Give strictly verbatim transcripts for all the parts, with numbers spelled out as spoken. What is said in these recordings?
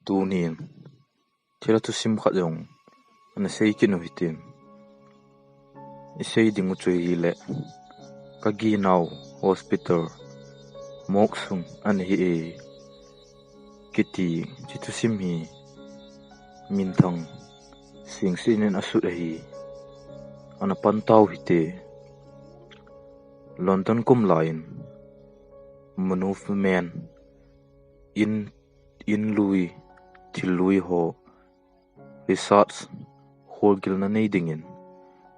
Tunin thil thusim khat jong ana sei kit u hitin, i sei ding u chu ahile, ka ginau hospital morgue sung ana hi e kiti hiche thusim hi minthang Singsit in asut ahi. Ana pan tau hite. London kum laiyin Monument in, in lui, thil lui ho research, holgilna nei dingin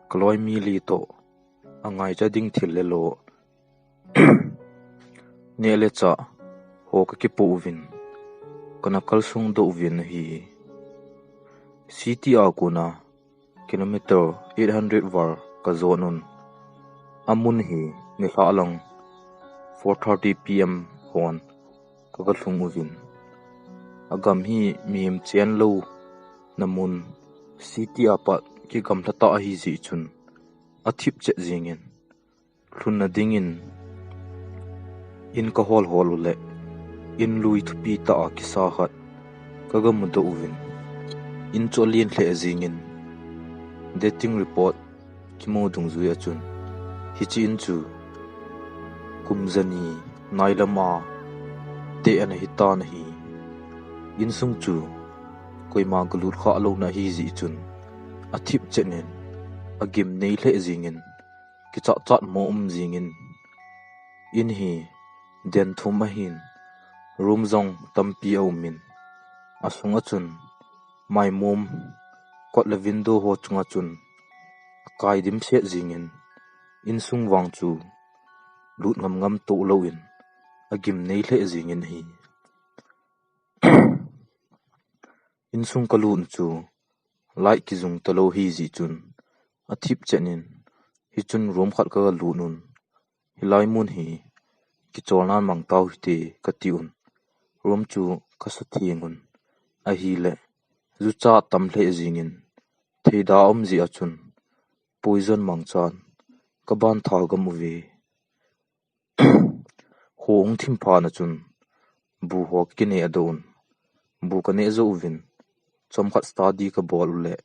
ka loi mi li toh angaicha ding thil le lo, neh le chah ho ka kipoh uvin, kana kalsong doh uvin ahi. City a kona kilometer eight hundred val ka jon un, amun hi nilhah lang four thirty P M hon ka, ka lhung uvin, agam hi mihem chen louna mun, city a pat kigamla tah ahi jeh chun athip chet jingin, lhunna dingin in ka hol hol uleh, in lui thupi tah a kisa khat ka, ka mudoh uvin, in chu alen lheh jingin, dating report kimu dungjui a chun, hiche in chu kum jani nailam a teh ana hitan ahi. Insung chu koima galut khah louna ahi jeh chun, athip chet in, agimnei lheh jingin, kichat chat mo um jingin, in hi den thum ahin, room jong tampi aumin, asunga chun maimom, kot le window ho chunga chun akai dimset jingin, insung vang chu lut ngam ngam toh louvin, agimnei lheh jingin ahi. Insung ka lut u chu light kijung talou ahi jeh chun, athip chet in, hichun room khat ka, ka lut un, hilai mun hi kicholnan mang tau hite ka ti un, room chu ka sa theng un, ahile jucha tam lheh jingin, theida um jeh a chun poison mangchan ka ban tha gam uve. Kho hung thim phat a chun bu ho ka kineh doh un, bu ka neh jou uvin, chomkhat study ka bol uleh,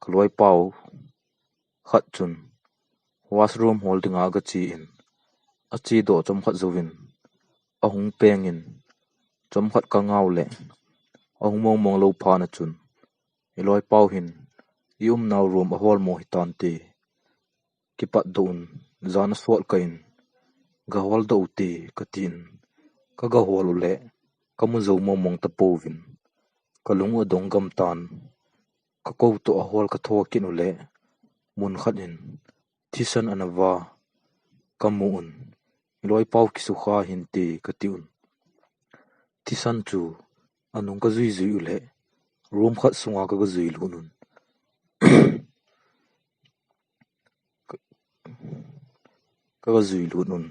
ka loipau khat chun washroom hol dinga aga che in, ache doh chomkhat jouvin, ahung pengin, chomkhat ka ngah uleh, ahung mong mong lou phat a chun, i loipau hin i umnau room ahol mo hitante, kipat doh un, jan asot kah in, ga hol doh ute ka tin, ka ga hol uleh, ka mu jou mong mong tapouvin, ka lung u adong gam tan, ka kou toh ahol ka tho kit uleh, mun khat in thisan ana va ka mu un, i loipau kisukha hinte ka ti un. Thisan chu anung ka jui jui uleh, room khat sunga ka, ka jui lut un. Ka, ka jui lut un.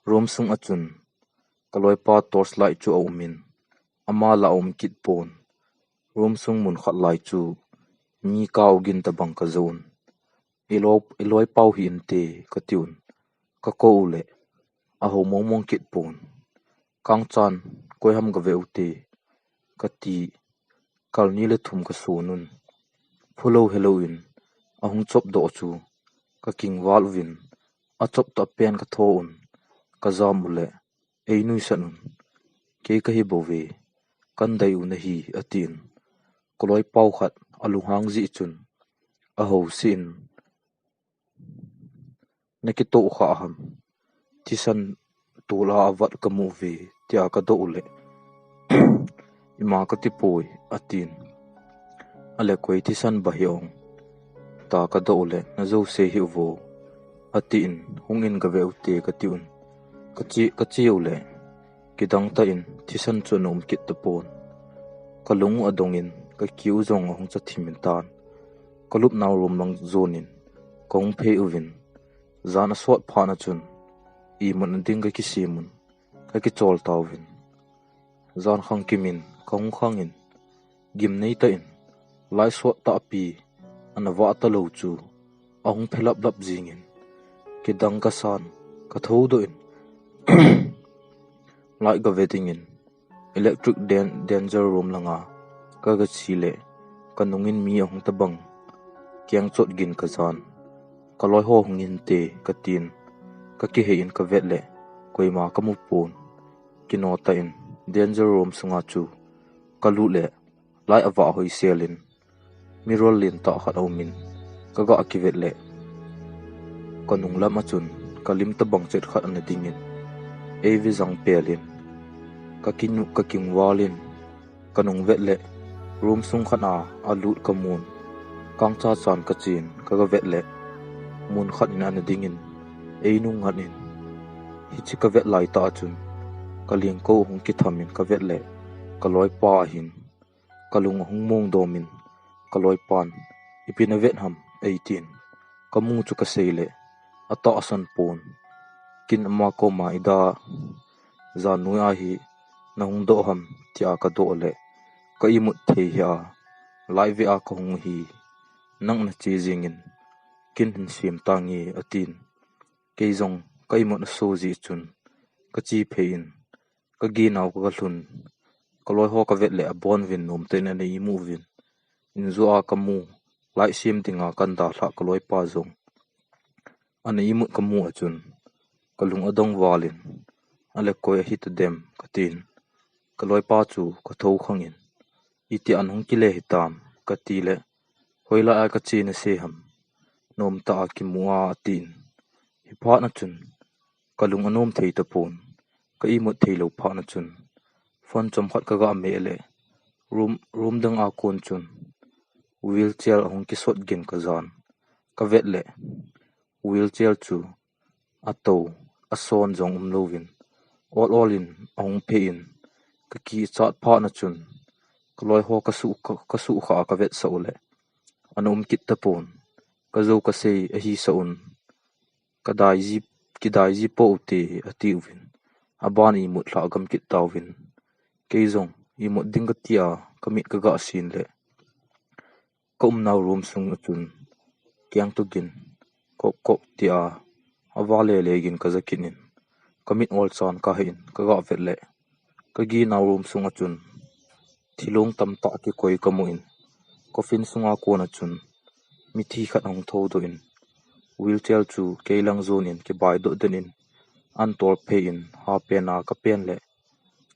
Room sung a chun ka loipa torch light chu aumin, ama la aum kit pon. Room sung mun khat lai chu mi ka ogin tabang ka jou un. I loi, i loipau hi inte ka ti un. Ka kou uleh, ahou mong mong kit pon. Kangchan, koi ham ga ve ute ka ti, kal ni le thum ka sun un. Phulou helou in ahung chop doh chu ka kingval uvin, achop tah pen ka tho un, ka jam uleh, ei nuisat un. Kei ka hi bou ve, kan dai u nahi, atin. Ka loipau khat alunghang jeh chun, ahousen in, na kitoh kha ham? Thisan tol a avat ka mu uve, tia ka doh uleh, ima ka ti poi, atin. Ale koi thisan ba hi ong, tia ka doh uleh, na jouse hi uvo, atin, hung in ga ve ute ka ti un. Ka che, ka che uleh, kidang tah in thisan chu ana um kit tapon. Ka lung u adong in, ka kiu jong ahung cha thim in tan. Ka lupnau room lang jon in ka hung phei uvin, jan asot phat a chun imun ading ka kisem un, ka kichol tauvin, jan khang kimin ka hung khang in, gimnei tah in, light sot tahpi ana vah talou chu ahung phe lap lap jingin, kidang ka san, ka thou doh in, light ga ve dingin, Electric dan-, danger room langa ka, ka che le, ka nungin mi ahung tabang, keng chot gin ka jan. Ka loi ho hung in te, ka tin, ka kihei in ka vet le, koima ka mu pon. Kino tah in, danger room sunga chu ka lut le, light avah hoi sel in, mirror lentah khat aum in, ka ga kivet le, ka nung lam a chun ka lim tabang chet khat ana ding in, ei ve jang pel in, ka kinu-, ka kingval in, ka nung vet le, room sung khat a alut ka mun. Kangcha chan ka chen, ka ga vet le, mun khat in ana ding in, ei nung ngat in, hiche ka vet lai tah a chun, ka lengkou ahung kitham in ka vet le, ka loipa ahin. Ka lung ahung mong dom in, ka loipan, ipi na vet ham, ei tin. Ka mu chu ka sei le, atahsan pon. Kin ama koma, ida, jan noi ahi, na hung doh ham, tia ka doh le, ka imut thei hia, light ve a ka hung hi, nang na che jing in, kin hin sem tange, atin. Kei jong ka imut aso jeh chun, ka che phei in, ka ginau ka, ka lhun. Ka loi ho ka vet le abon uvin, nom tah in ana imu uvin. Injo a ka mu, light sem dinga kan dalhah ka loipa jong ana imut ka mu a chun, ka lung adong val in, ale koi ahi tadem, ka tin. Ka loipa chu ka thou khang in, iti a na hung kile hitam, ka ti le, hoilai a ka che na sei ham, nom tah a kimu a, atin. Hiphat na chun, ka lung anom thei tapon, ka imut thei lou phat na chun, phone chomkhat ka ga meh le, room, room dang a kon chun, wheelchair ahung kisot gin ka jan. Ka vet le, wheelchair chu ato, ason jong um louvin, ol ol in ahung phe in, ka kichat phat na chun, ka loi ho ka su, ka, ka sukha ka vetsah u le, ana um kit tapon, ka jou ka sei ahi sa un, ka dai ji, kidai ji pou te, ati uvin, aban imut lhah gam kit tauvin, kei jong imut ding ka tia, ka mit ka ga sin le, ka umnau room sung a chun, keng tugin, kok kok tia, ava le le gin ka ja kit in, ka mit ol chan ka hei in, ka ga vet le, ka ginau room sung a chun, thilong tamtah kikoi ka mu in, coffin sunga kon a chun, mithi khat ahung thou doh in, wheelchair chu kei lang jon in kibai doh den in, an tol phei in, ha pen a ka pen le,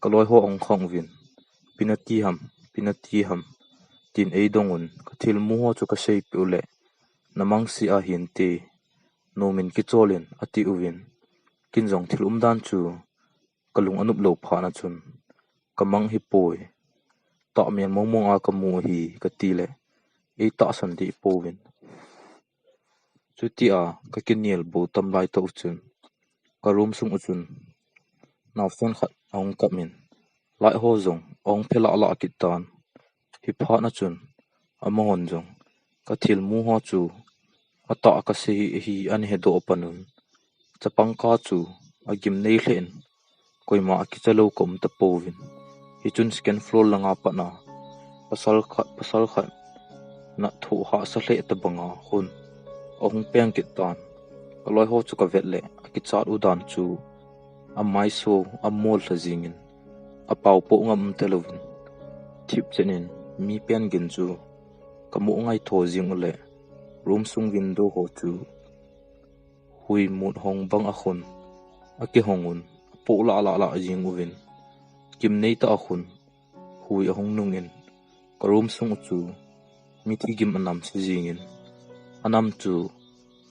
ka loi ho ahung khang uvin, ipi na ti ham, ipi na ti ham, tin ei dong un, ka thil mu ho chu ka seipeh u le, na mang si ahin ti, nom in kichol in, ati uvin, kin jong thil umdan chu, ka lung anup lou phat na chun, ka mang hi poi, tahmel mong mong a ka mu ahi, ka ti le, ei tahsan deh pouvin. Chutia ka kinel bou tam lai tah chun, ka room sung u chun, naosen khat ahung kap in, light ho jong ahung phe lah lah kit tan. Hiphat na chun, amahon jong, ka thil mu ho chu, atah ka sei hi ana hedoh pan un. Chapang ka chu, agim nei lheh in, koima akicha lou ka um tapouvin. Hichun second floor langa pat na, pasal khat, pasal khat, na thoh hahsa lheh tabang a khun, ahung peng kit tan. Ka loi ho chu ka vet le, akichat u dan chu, amaiso, amol lha jing in, apao poh ngam um ta louvin, thip chen in, mi pen gin chu, ka mu ngai tho jing u le, room sung window ho chu, hui mut hong bang a khun, akihong un, apoh lah lah lah jing uvin, kim nei tah a khun, hui ahung nung in, ka room sung u chu, mithi gim anam si jing in, anam chu,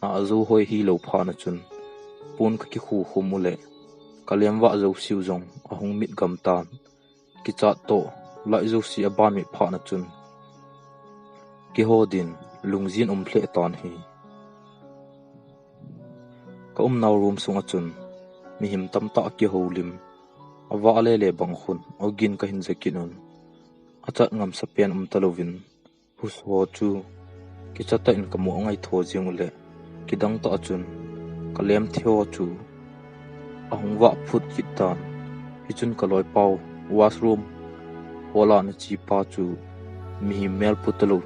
na ajo hoi hi lou phat na chun, pon ka kikhu khum u le, ka lem vah jo siu jong, ahung mit gam tan, kichat toh, light jo si aban mit phat na chun, kiho din, lungjin um lheh tan hi. Ka umnau room sung a chun, mihem tamtah kiho lim, ava le le bang khun, ogin ka hin ja kit un, achat ngam sa pen um ta louvin, husu ho chu, kicha tah in ka mu ngai tho jing u le, kidang tah a chun, ka lem thi ho chu, ahung vah phut kit tan. Hichun ka loipau, washroom, hol a na che pa chu, mihem mel pu ta lou,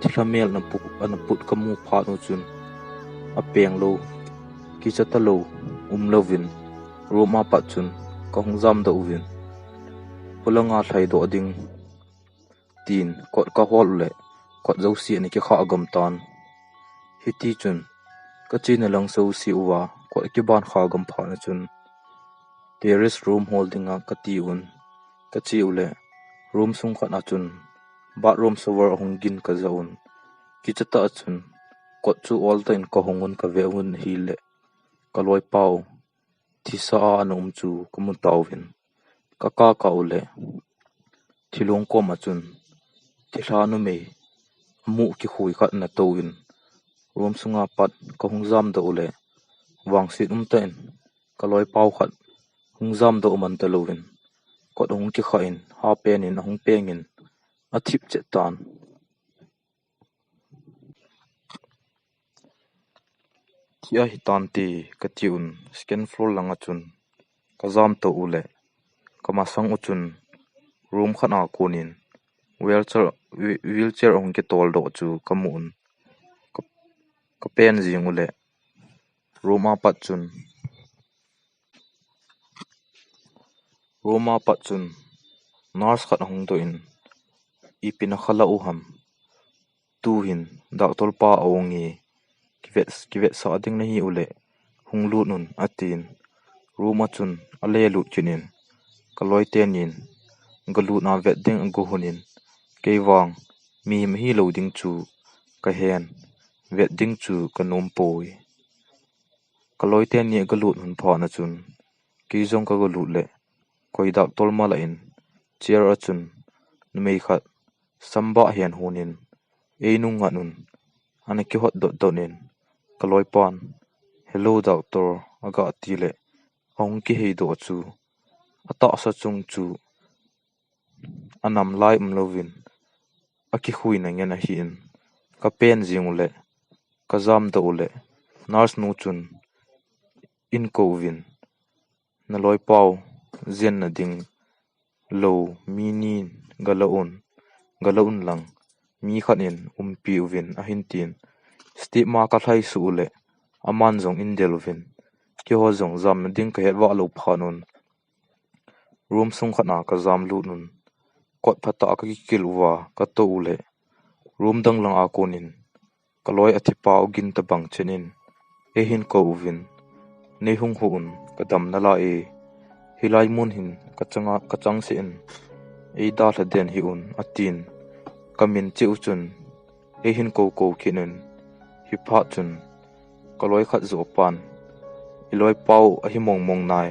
thilha mel na pu, ana put ka mu phat u chun, apeng lou, kicha ta lou, um louvin, room a pat chun, ka hung jam doh uvin. Langa lhaidoh ding, tin kot kahol uleh kot jouse ana kikhah gam tan. Hitichun kachena lang jouse uva kot kiban kha gam phat a chun terrace room hol dinga kati un. Kache uleh room sung khat a chun bathroom shower ahung gin kajah un. Kicha tah a chun kot chu oltah in kahung un, kave un ahileh kaloipau thisa a ana um chu kamu tauvin. Kakah kah uleh thilong kom a chun thilha numei amu kikhui khat ana touvin. Room sunga pat kahung jamdoh uleh vangset umtah in kaloipau khat hung jamdoh man talouvin kot ahung kikhah in, hapen in ahung pengin athip chet tan. Thi ahi tante kati un, second floor langa chun kajamto uleh kamasang u chun room khat a konin wheelchair, wheelchair ahung kitoldoh chu kamu un. Ka, kapen jing uleh room a pat chun, room a pat chun nurse khat ahung doh in, ipi nakhala u ham? Tuhin doctor pa aum e, kivet, kivetsah ding nahi uleh hung lut un, atin. Room a chun ale lut kit in, kaloitenin galut a vet ding ago hunin, kei vang mihem hilou ding chu kahen, vet ding chu kanom poi. Kaloiteni agalut hun phat a chun kei jong kagalut leh koi doctor mala in chair a chun numei khat sambah hen hunin einung ngat un. Ana kihot dot dot in kaloipan, "Hello doctor," aga ti leh ahung kiheidoh chu atahsa chung chu anam lai umlouvin akikhuina ngen ahin. Kapen jing uleh kajamdoh uleh nurse nu chun eikou uvin, "Naloipau jenna ding lou mi ni in gala un, gala un lang, mi khat in umpi uvin," ahin tin. Step ma kalhai suh uleh aman jong eidel uvin, keiho jong jamna ding kahet vah lou phat un room sung khat a kajam lut un. Kot phatah a kakikil uva katou uleh room dang lang a konin kaloi athipa agin tabang chenin eihin kou uvin, "Nei hung hou un, kadam nalai e. Hilai mun hin kachang a, kachang seh in, eidalha den hih un," atin. Kamin cheh u chun eihin kou kou kit un. Hiphat chun kaloi khat joh pan, "Iloipau ahi mong mong nai,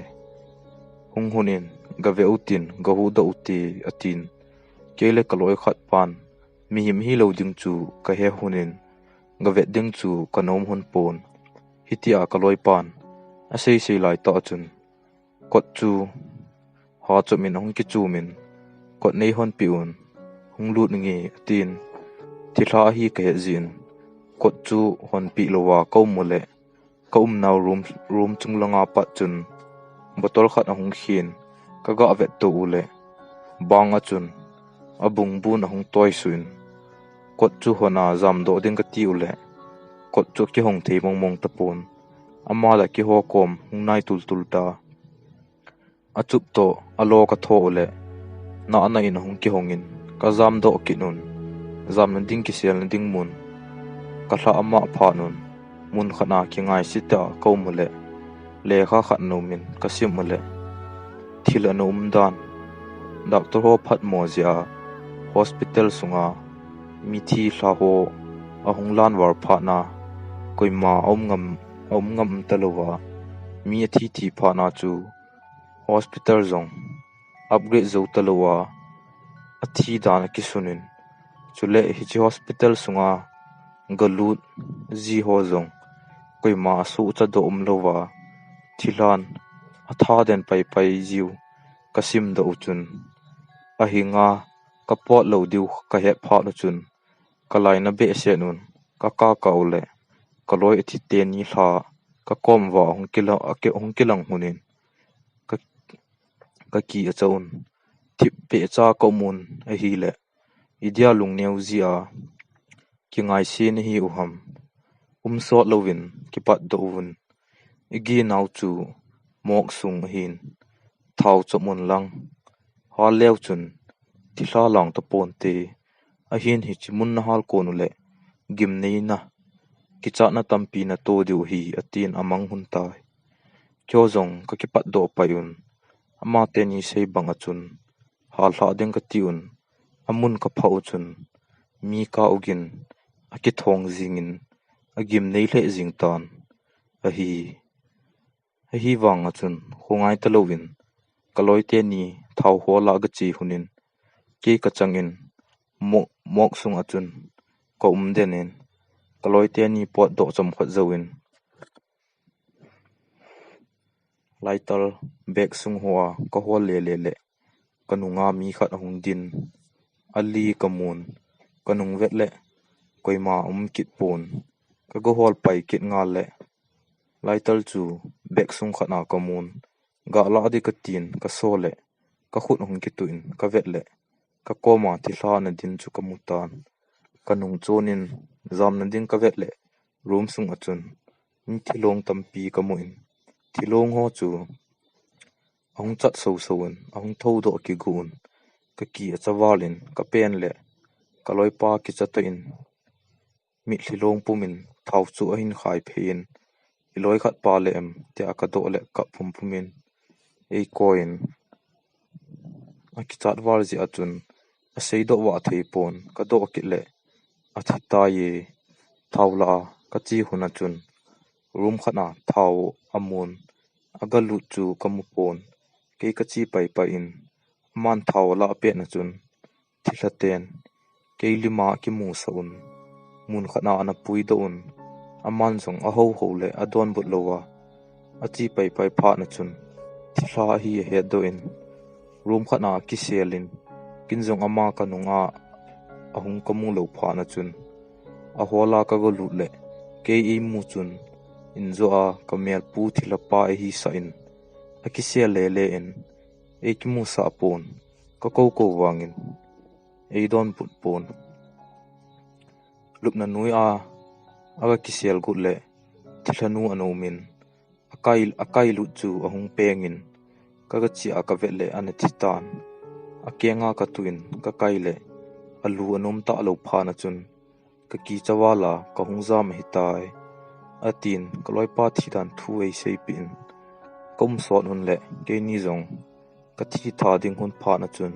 hung hunin gave utin, gahuhdoh ute," atin. Kei leh kaloi khat pan mihem hilou ding chu kahe hunin gavet ding chu kanom hun pon. Hitia kaloipan asei sei laitah a chun kot chu hachom in ahung kichum in, "Kot neihonpeh un, hung lut inge," atin. Thilha ahi kahet jeh in kot chu honpeh louva kaum uleh kaumnau room, room chung langa pat chun bottle khat ahung khen, kagah vetto uleh bang a chun abung bun ahung toisuh in, kot chu hon a jamdoh ding kati uleh kot chu akihong thei mong mong tapon. Ama leh keiho kom hung nai tul tul ta. Achup toh alo katho uleh nahna in ahung kihongin kajamdoh kit un. Jamna ding kiselna ding mun kalhah mah phat un, mun khat a kingaise tah a kaum uleh lekha khat ana um in kasim uleh thil ana um dan, doctor ho phatmo jeh a hospital sunga mithi lha ho ahung lan val phat a koima aum ngam, aum ngam talouva, mi athi thi phat a chu hospital jong upgrade jou talouva athi dan akisun in, chuleh hiche hospital sunga galut ji ho jong koima asuhcha doh umlouva thilhan atha den pai pai jiu kasimdoh u chun, ahinga kapot lou diu kahet phat u chun kalaina behseh un, kakah kah uleh kaloi athi teni lha kakom uva ahung kilang, aki, ahung kilang hunin ka, kaki acha un. Thip peh cha kaum un ahileh idia lungneo jeh a kingaise nahi u ham? Umsot louvin kipatdoh uvin, iginau chu mok sung ahin, thao chom un lang, Pha leu chun, thilha lang tapon te, ahin hichi mun nahal kon uleh, gimneina, kichatna tampi nato diu ahi, atin amang hon tai. Kei jong kakipat doh pai un, ama teni sei bang a chun, hal hlah ding kati un, amun kapha u chun, mi ka ogin, akithong jingin, agimnei lheh jing tan, ahi. Ahivang a chun, khongai talou in, kaloi teni thao hola kachi hon in, kei kachang in, mo-, mok sung a chun, kaum den in, kaloi teni potdoh chomkhat jou in, lighter bag sung hoa kahol lele leh, kanunga mi khat ahung din, ali kamun, kanung vet leh, koima um kit pon, kagahol pai kit ngal leh, lighter chu bag sung khat a kamun, gahlah ding katin, kaso leh, kakhut ahung kituh in, kavet leh, kakoma thilha nadin chu kamu tan. Kanung chon in, jamna ding kavet leh, room sung a chun, mi thilong tampi kamu in, thilong ho chu, ahung chat soso un, ahung thoudoh kigu un, kaki achaval in, kapen leh, kaloipa kicha toh in, mitlhi long pum in, thao chu ahin khai phei in, iloi khat pa leh em, tia kadoh leh kap phum phum in, eikoi in, akichat val jeh a chun, aseidoh vah thei pon, kadoh kit leh, athi tai e, thao la a, kachi hon a chun, room khat a thao amun, agalut chu kamu pon, kei kachi pai pai in, aman thao alah pet na chun, thilha ten, kei lima akimusah un, mun khat a ana puidoh un, aman jong ahou hou leh adonbut lou a, achi pai pai phat na chun, thilha ahi ahetdoh in, room khat a akisel in, kin jong ama kanung a, ahung kamu lou phat na chun, ahola kagalut leh, kei eimu chun, injo a kamelpu thilha pa eihisah in, akisel lele in, eikimusah pon, kakou kou vangin, eidonbut pon. Lupna noi a, agakisel got leh, thilha nu ana um in, akai, akailut chu ahung peng in, kagache a kavet leh ana thi tan. Akeng a katuh in, kakai leh, alu anom talou phat na chun, kakicha val a, kahung jam ahitai, atin, kaloipa thi dan thu eiseipeh in, kaum sot hon leh, keini jong, kathi tha ding hon phat na chun,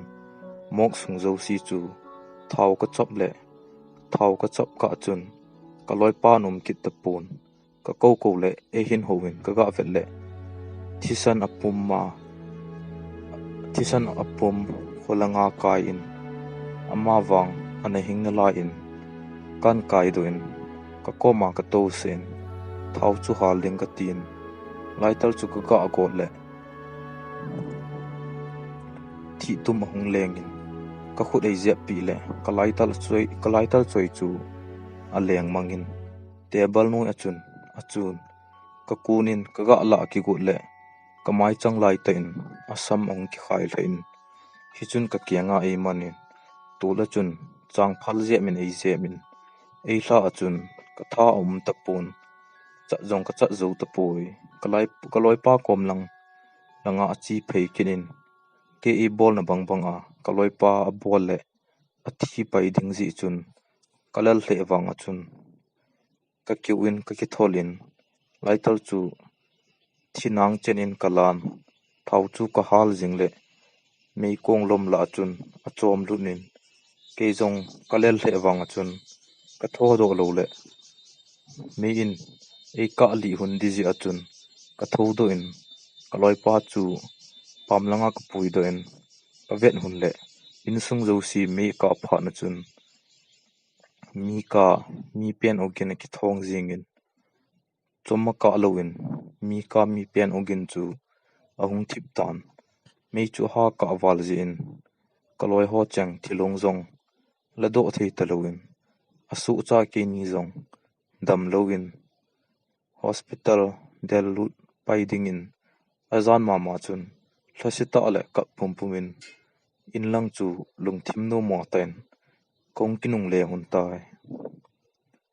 mok sung jouse chu, thao kachop leh, thao kachop kah chun, kaloipa ana um kit tapon, kakou kou leh, eihin hou in, kagah vet leh, thisan apum ma, thisan apum kholanga kai in, ama vang ana hing nalai in, kan kaidoh in, kakoma katousah in, thao chu hal ding katin, lighter chu kagah got leh, thih tum ahung leng in, kakhut eijeppeh leh, kalighter choi, kalighter choi chu aleng mang in, table noi a chun, achun, kakun in, kagah lah kigot leh, kamaichang laitah in, asam ahung kikhai lheh in, hichun kakeng a eiman in, tol a chun, changphal jep in eijep in, eilha a chun, katha aum tapon, chat jong kachat jou tapoi, kalai, kaloipa kom lang, langa ache phei kit in, kei eibolna bang bang a, kaloipa abol leh, athi pai ding jeh chun, kalel lheh vang a chun, kakeu in, kakithol in, lighter chu, thinang chen in kalan, thao chu kahal jing leh, meikong lom lah a chun, achom lut in, kei jong kalel lheh vang a chun, kathodoh lou leh, mei in, eikah lih hon ding jeh a chun, kathoudoh in, kaloipa chu, pam langa kapuidoh in, kavet hon leh, insung jouse mei akah phat na chun, mi ka, mi pen ogin akithong jing in, chom akah lou in, mi ka, mi pen ogin chu ahung thip tan, mei chu aha kah val jeh in, kaloi ho cheng thilong jong, ladoh thei talou in, asuhcha keini jong, damlou in, hospital dellut pai ding in, ajan mama chun, lhasetah leh kap pum pum in, inlang chu lungthim nommo tah in, kahung kinungle hon tai.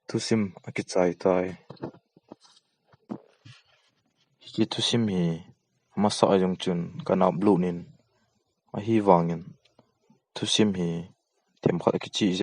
Thusim akichai tai. Hiche thusim hi, amasa a jong chun kana upload in, Ahivangin thusim hi themkhat akichih